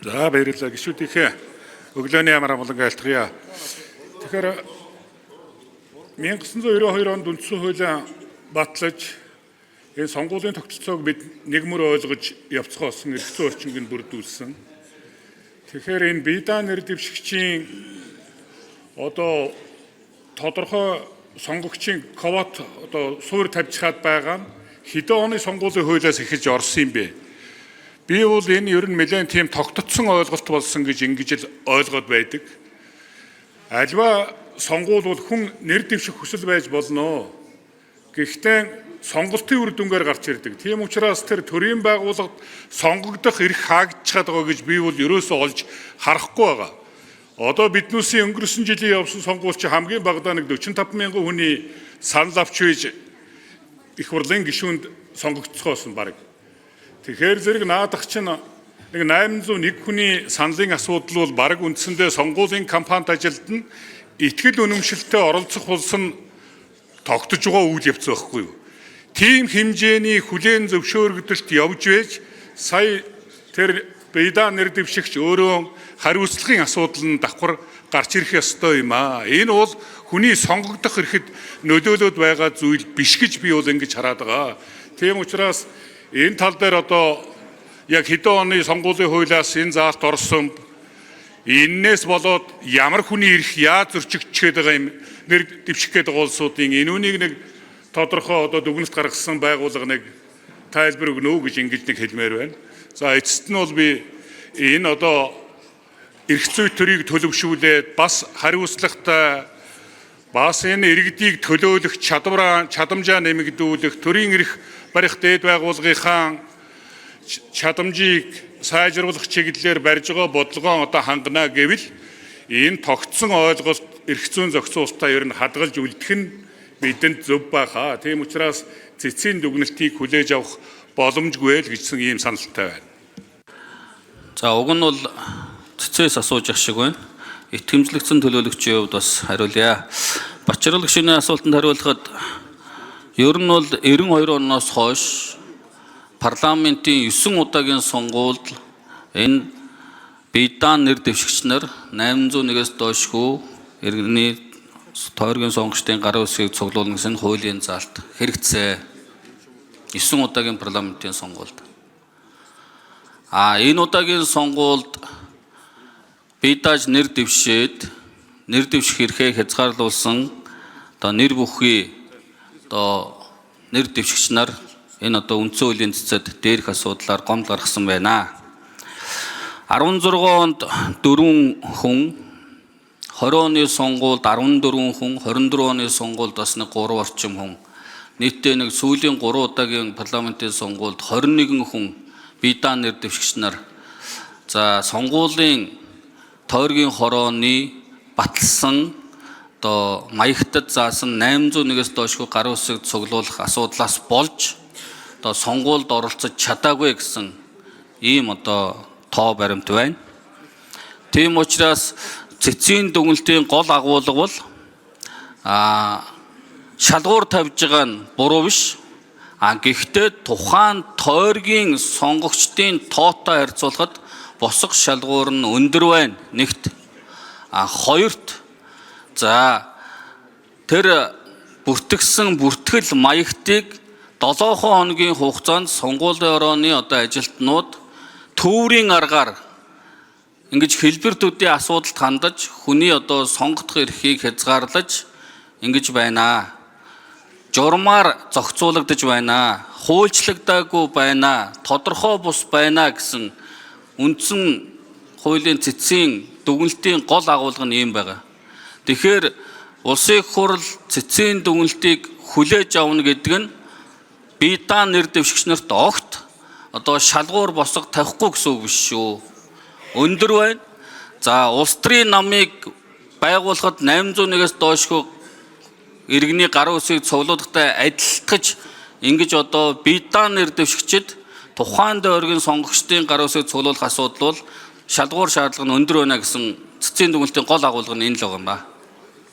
За, баярлалаа. Гишүүдийнхээ өглөөний амар амгалан айлтгая. Тэгэхээр 1992 онд үндсэн хуулийн батлаж, энэ сонгуулийн тогтолцоог бид нэг мөр ойлгож явцгаасан эрх зүйн орчинг нь бүрдүүлсэн. Тэгэхээр энэ бие даан нэр дэвшигчийн одоо тодорхой сонгогчийн квот одоо суур тавьчихад байгаа нь хэдэн оны сонгуулийн хуулиас эхэлж орсон юм бэ? Би бол энэ ер нь нэлээд тийм тогтцсон ойлголт болсон гэж ингэж л ойлгоод байдаг. Аливаа сонгуул бол хүн нэр дэвших хүсэл байж болно. Гэхдээ сонголтын үр дүнгээр гарч ирдэг. Тийм учраас тэр төрийн байгууллагад сонгогдох эрх хаагдчихад байгаа гэж би бол ерөөсөө олж харахгүй байгаа. Одоо биднүүсийн өнгөрсөн жилийн явсан сонгуул чи хамгийн багадаа нэг 45 мянган хүний санал авч үйж их хурлын гишүүнд сонгогдцгоосон баг. Тэгэхээр зэрэг наадах чинь нэг 801 хүний саналын асуудал бол баг үндсэндээ сонгуулийн кампанит ажилд нь итгэл үнэмшилтэй оролцох улс нь тогтож байгаа үйл явц байхгүй юу? Тийм хэмжээний хүлээн зөвшөөрөгдөлт явж байж сая тэр бие даан нэр дэвшигч өөрөө хариуцлагын асуудал нь давхар гарч ирэх ёстой юм аа. Энэ бол хүний сонгогдох эрхэд нөлөөлөд байгаа зүйл биш гэж би бол ингэж хараад байгаа. Тийм учраас энэ тал дээр одоо яг хэдэн оны сонгуулийн хуулиас энэ заалт орсон, энээс болоод ямар хүний эрх яаж зөрчигдчихэд байгаа юм, нэр дэвших гээд байгаа улсуудын энэ үнийг нэг тодорхой одоо дүгнэлт гаргасан байгууллага нэг тайлбар өгнө үү гэж ингэж нэг хэлмээр байна. За, эцэст нь бол би энэ одоо эрх зүй төрийг төлөвшүүлээд, бас хариуцлагатай, бас энэ иргэдийг төлөөлөх чадвараа, чадамжаа нэмэгдүүлэх, төрийн эрх барих дээд байгууллагынхаа чадамжийг сайжруулах чиглэлээр барьж байгаа бодлогоо одоо хангана гэвэл энэ тогтсон ойлголт, эрх зүйн зохицуулалтаа ер нь хадгалж үлдэх нь бидэнд зөв байхаа. Тийм учраас цэцгийн дүгнэлтийг хүлээж авах боломжгүй л гэсэн ийм саналтай байна. За, уг нь бол цэцээс асууж ах шиг байна. Итгэмжлэгдсэн төлөөлөгчийн хувьд бас хариулъя. Бачрал гишүүний асуултанд хариулахад ер нь бол 92 оноос хойш парламентын 9 удаагийн сонгуульд энэ бие даан нэр дэвшигч нар 801-ээс доошгүй иргэний тойргийн сонгогчдын гарын үсгийг цуглуулна гэсэн хуулийн заалт хэрэгцээ. 9 удаагийн парламентын сонгуульд. А энэ удаагийн сонгуульд бие дааж нэр дэвшээд, нэр дэвших эрхээ хязгаарлуулсан одоо нэр бүхий одоо нэр дэвшигч нар энэ одоо үндсэн хуулийн цэцэд дээрх асуудлаар гомдол гаргасан байна. 16 онд 4 хүн, 20 оны сонгуульд 14 хүн, 24 оны сонгуульд бас нэг 3 орчим хүн. Нийтдээ нэг сүүлийн 3 удаагийн парламентын сонгуульд 21 хүн бие даан нэр дэвшигч нар за сонгуулийн тойргийн хорооны баталсан одоо маягтад заасан 801-ээс доошгүй гарын үсэг цуглуулах асуудлаас болж одоо сонгуульд оролцож чадаагүй гэсэн ийм одоо тоо баримт байна. Тийм учраас цэцгийн дүгнэлтийн гол агуулга бол шалгуур тавьж байгаа нь буруу биш. А гэхдээ тухайн тойргийн сонгогчдын тоотой харьцуулахад босго шалгуур нь өндөр байна. Нэгт. А хоёрт, за, тэр бүртгэсэн бүртгэл маягтыг 7 хоногийн хугацаанд сонгуулийн орооны одоо ажилтнууд төврийн аргаар ингэж хэлбэр төдий асуудалд хандаж хүний одоо сонгодох эрхийг хязгаарлаж ингэж байна. Журмаар зохицуулагдаж байна. Хуульчлагдаагүй байна. Тодорхой бус байна гэсэн үндсэн хуулийн цэцгийн дүгнэлтийн гол агуулга нь ийм байгаа. Тэгэхээр улсын их хурл цэцгийн дүгнэлтийг хүлээж авна гэдэг нь бие даан нэр дэвшигч нарт огт одоо шалгуур босго тавихгүй гэсэн үг биш шүү. Өндөр байна. За, улс төрийн намыг байгуулахад 801-ээс доошгүй иргэний гарын үсгийг цуглуулгатай адилтгаж ингэж одоо бие даан нэр дэвшигчид тухайн тойргийн сонгогчдын гарын үсгийг цуглуулах асуудал бол шалгуур шаардлага нь өндөр байна гэсэн цэцгийн дүгнэлтийн гол агуулга нь энэ л байгаа юм ба.